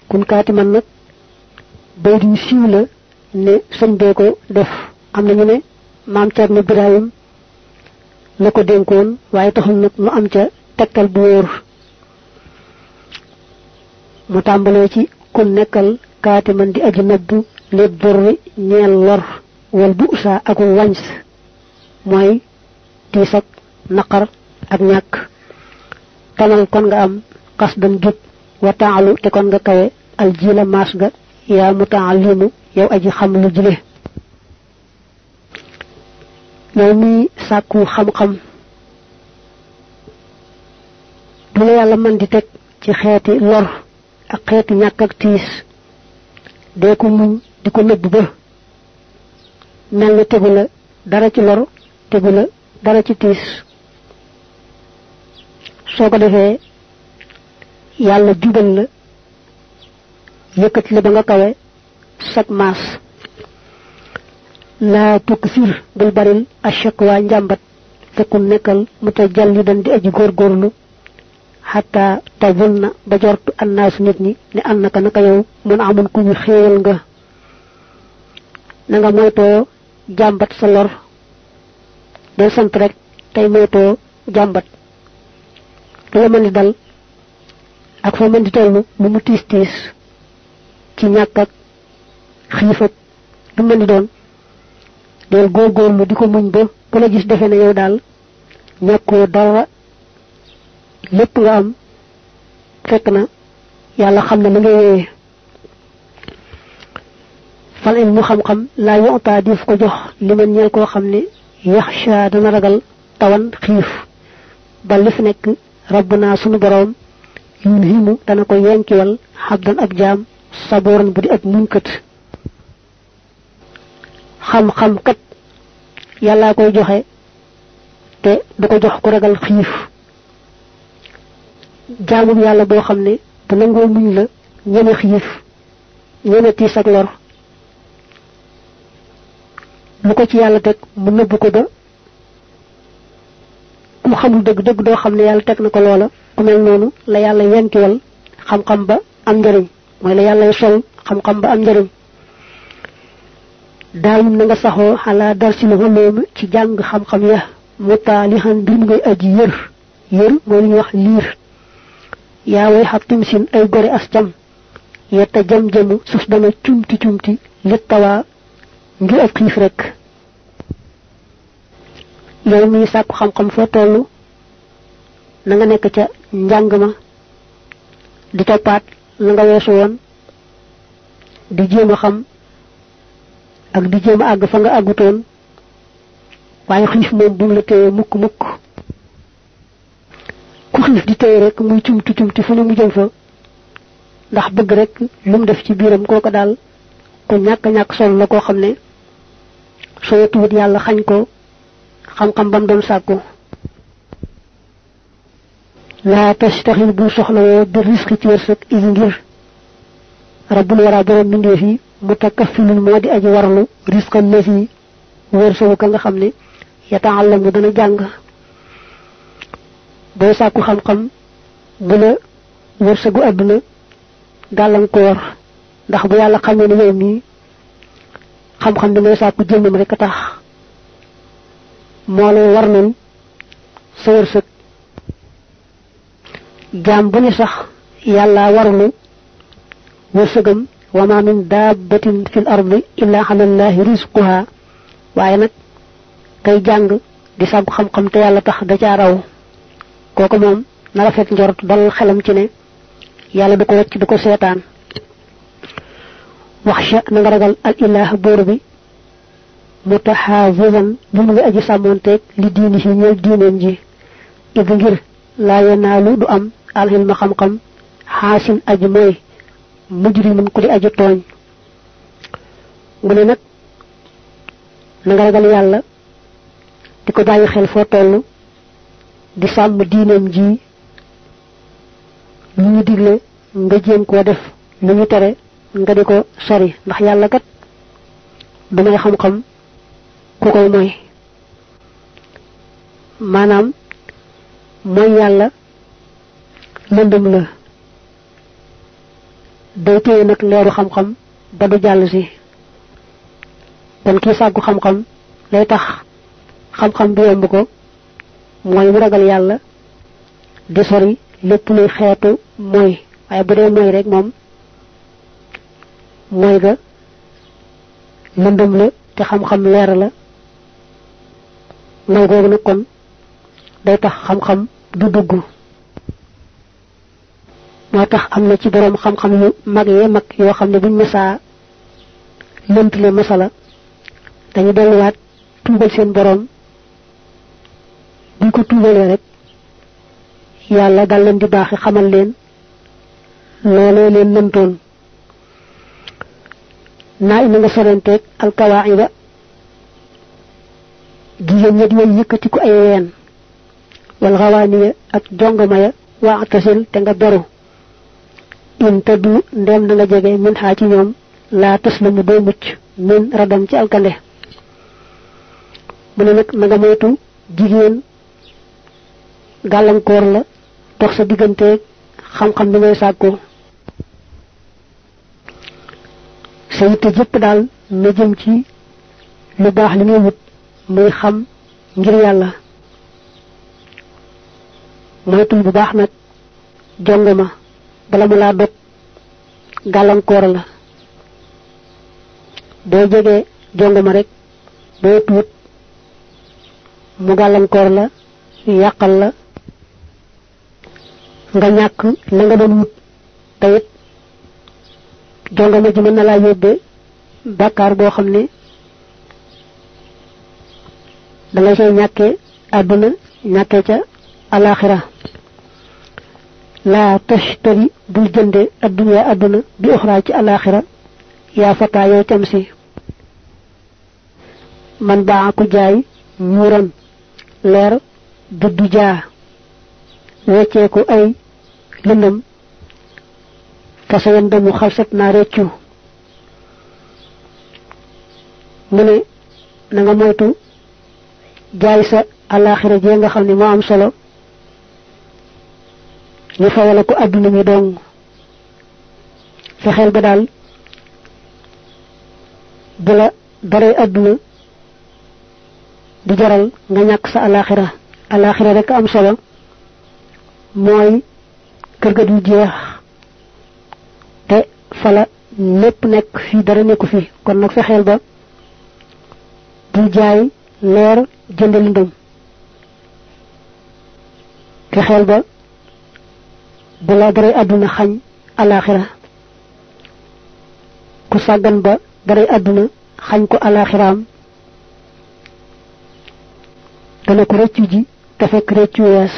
kun kaatiman nag bay di siiw la ne sëñ bee ko def am nañu ne maam Cerno Birahim la ko dénkoon waaye taxul nag mu am ca tegtal bu wóor mu tàmbalee ci kun nekkal kaatiman di aji nabbu lépp borri ñeel lor wal bu usaa ak wàñs mooy tiis ak naqar ak ñàkk tamal kon nga am xas dan jub wa taalu te kon nga kawe aljila maas ga yaa mutaallimu yow aji xam lu jile yow mi sàkku xam-xam du la yàlla mën di teg ci xeeti lor ak xeeti ñàkk ak tiis dee ko muñ di ko nëbb ba mel ni tegu la dara ci lor tegu la dara ci tiis soo ko defee yàlla jubal la yëkkati la ba nga kawe sag maas laa tuksir bul baril ashakwa njàmbat fekkul nekkal mu te jalli dan di aji góorgóorlu xataa tabul na ba jortu annaasu nit ñi ne an naka yow mun amun ku ñu xéewal nga na nga moytoo jàmbat sa lor del sant rek tey moytoo jàmbat lu la mën di dal ak foo mën di tollu lu mu tiis tiis ci ñàkk ak xiif ak lu mën di doon del góorgóorlu di ko muñ ba ku la gis defe ne yow daal ñàkkoo dara lépp nga am fekk na yàlla xam ne li nga wéyee fal il mu xam-xam laa yotaa dif ko jox li man ñeel koo xam ne yaxsha dana ragal tawan xiif ba li fi nekk rabbuna sunu boroom yun himu dana ko yenkiwal xabdan ab jaam sabooran bu di ab muñkat xam-xam kat yàllaa koy joxe te du ko jox ku ragal xiif jaamum yàlla boo xam ne bu nangoo muñ la ñeme xiif ñeme tiis ak lor lu ko ci yàlla teg mu nëbb ko ba ku xamul dëgg-dëgg doo xam ne yàlla teg na ko loola ku mel noonu la yàlla yenkiwal xam-xam ba am njëriñ mooy la yàlla sol xam-xam ba am njëriñ daayum na nga saxoo xalaa darsil ulum ci jàng xam-xam ya mutaalihan mbir mu ngay aji yër mooy li ñuy wax liir yaa way xab timsin ay gore as cam yetta jam-jamu suuf dana cumti lit tawaa ngir ab xiif rek yow mi sàkku xam-xam foo tollu na nga nekk ca njàng ma di toppaat la nga weesu woon di jéem a xam ak di jéem a àgg fa nga àggutoon waaye xiif moom bu mu la téye mukk ku xiif di téye rek muy cumti fu ne mu jëm fa ndax bëgg rek lu mu def ci biiram kooko daal ku ñàkk solo la koo xam ne soo tuut yàlla xañ ko xam-xam bam doon sàkku laa tastaxil bu soxlawoo bi risque ci wërsëg is ngir rabbul wara borom mbindeef yi mutakaffilun moo di aji warlu risque lesi wërsëgu ka nga xam ne yata'allamu dana jàng boo sàkku xam-xam bu la wërsëgu àdduna gàllankoor ndax bu yàlla xamee ne yow mii xam-xam bi ngay sàkku jëmmam rek a tax moo lay warlul sa wërsëg jaam bu ne sax yàlla warlu wërsëgam wa ma min dabbatin fil ardi illa ala llahi rizquha waaye nag kay jàng di sàkku xam-xam te yàlla tax da caa raw kooku moom na rafet njort dal xelam ci ne yàlla du ko wacc du ko seetaan waxsha na nga ragal al ilah buur bi mutaxaafizan bu mu ngi aji sàmmoonteeg li diini si ñëw diineem ji id ngir laa yenaalu du am alxilma xam-xam xaasin aji mooy mujrimun ku di aji tooñ mu ne nag na nga ragal yàlla di ko bàyyi xel foo toll di sàmm diineem ji lu ñu digle nga jéem koo def lu ñu tere nga di ko sori ndax yàlla kat du may xam-xam ku koy mooy maanaam mooy yàlla lëndëm la day téye nag leeru xam-xam ba du jàll si kon kii sàkku xam-xam lay tax xam-xam bi yomb ko mooy mu ragal yàlla di sori lépp luy xeetu mooy waaye bu dee mooy rek moom mooy ga lëndëm la te xam-xam leer la mooy googu nag kon day tax xam-xam du dugg moo tax am na ci boroom xam-xam yu mag yee mag yoo xam ne buñ mësaa lëntale masala dañu delluwaat tuubal seen boroom buñ ko tuubalee rek yàlla dal leen di baaxi xamal leen loolee leen lëntoon naa ina nga sorenteeg alkawaida jigéen ña di way yëkkati ko ay ween wal xawaaniya ak jongama ya waa tasil te nga beru in tëddu ndem na nga jege min xaa ci ñoom laa taslamu doo mucc min radam ci alkande mu ne nag na nga moytu jigéen gàllankoor la dox sa digganteeg xam-xam bi ngay sàkkoo sa yitte jëpp daal na jëm ci lu baax li ngay wut muy xam ngir yàlla moytul bu baax nag jongama bala mu laa dog gàllankoor la boo jegee jongama rek boo tuut mu gàllankoor la yàqal la nga ñàkk la nga doon wut tayit jongama ji mën na laa yóbbee bàkkaar boo xam ne da nga say ñàkkee àdduna ñàkkee ca alaxira laa tashtari bul jënde adduna àdduna bi uxraa ci alaxira yaa fataa yow cam si man baa ku jaay ñuuram leer duddu jaa wecceeku ay lëndëm fasa yan damu xalsat naa reccu mu ne na nga moytu jaay sa alaxira jee nga xam ne moo am solo ñu fawala ko adduna mi dong fexeel ba daal bu la daray adduna di jaral nga ñàkk sa alaxira rek am solo mooy kër ga du jeex te fala lépp nekk fii dara nekku fi kon nag fexeel ba bul jaay leer jënd lëndëm fexeel ba bu la daray àdduna xañ alaxira ku sàggan ba daray àdduna xañ ko alaxiraam dana ko rëccu ji te fekk rëccu wees